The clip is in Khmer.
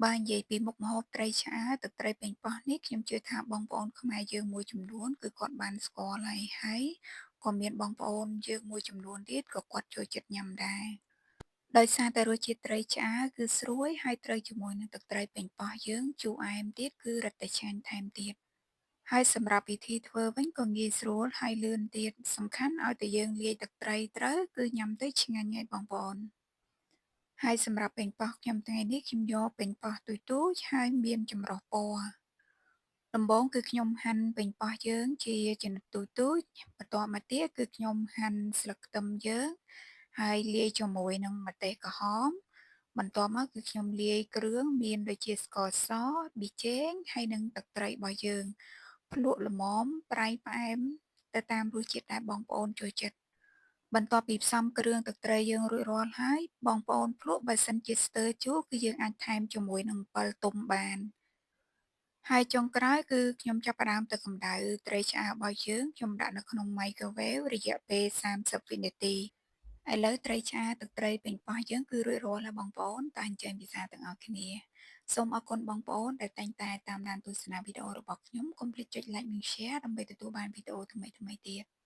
បើនិយាយពីមុខម្ហូបត្រីឆ្អើរទឹកត្រីប៉េងប៉ោះនេះខ្ញុំជឿថាបងប្អូនខ្មែរយើងមួយចំនួនគឺគាត់បានស្គាល់ហើយហើយក៏មានបងប្អូនយើងមួយចំនួនទៀតក៏គាត់ចូលចិត្តញ៉ាំដែរដោយសារតែរសជាតិត្រីឆ្អើរគឺស្រួយហើយត្រូវជាមួយនឹងទឹកត្រីប៉េងប៉ោះយើងជូរអែមទៀតគឺរឹតតែឆ្ងាញ់ថែមទៀតហើយសម្រាប់វិធីធ្វើវិញក៏ងាយស្រួលហើយលឿនទៀតសំខាន់ឲ្យតែយើងលាយទឹកត្រីត្រូវគឺញ៉ាំទៅឆ្ងាញ់ហើយបងប្អូនហើយសម្រាប់ប៉េងប៉ោះខ្ញុំថ្ងៃនេះខ្ញុំយកប៉េងប៉ោះទូចៗហើយមានចម្រុះពណ៌ដំបូងគឺខ្ញុំហាន់ប៉េងប៉ោះយើងជាចំណិតទូចៗបន្ទាប់មកទៀតគឺខ្ញុំហាន់ស្លឹកខ្ទឹមយើងហើយលាយជាមួយនឹងម្ទេសក្រហមបន្ទាប់មកគឺខ្ញុំលាយគ្រឿងមានដូចជាស្ករសប៊ីចេងហើយនិងទឹកត្រីរបស់យើងភ្លក់ល្មមប្រៃផ្អែមទៅតាមរសជាតិដែលបងប្អូនចូលចិត្តបន្ទាប់ពីផ្សំគ្រឿងទឹកត្រីយើងរួចរាល់ហើយបងប្អូនភ្លក់បើសិនជាស្ទើរជូរគឺយើងអាចថែមជាមួយនឹងអំពិលទុំបានហើយចុងក្រោយគឺខ្ញុំចាប់ផ្ដើមទៅកម្ដៅត្រីឆ្អើររបស់យើងខ្ញុំដាក់នៅក្នុង microwave រយៈពេល30វិនាទីឥឡូវត្រីឆ្អើរទឹកត្រីប៉េងប៉ោះយើងគឺរួចរាល់ហើយបងប្អូនតើអញ្ជើញពិសាទាំងអស់គ្នាសូមអរគុណបងប្អូនដែលតែងតែតាមដានទស្សនាវីដេអូរបស់ខ្ញុំកុំភ្លេចចុច like និង share ដើម្បីទទួលបានវីដេអូថ្មីៗទៀត។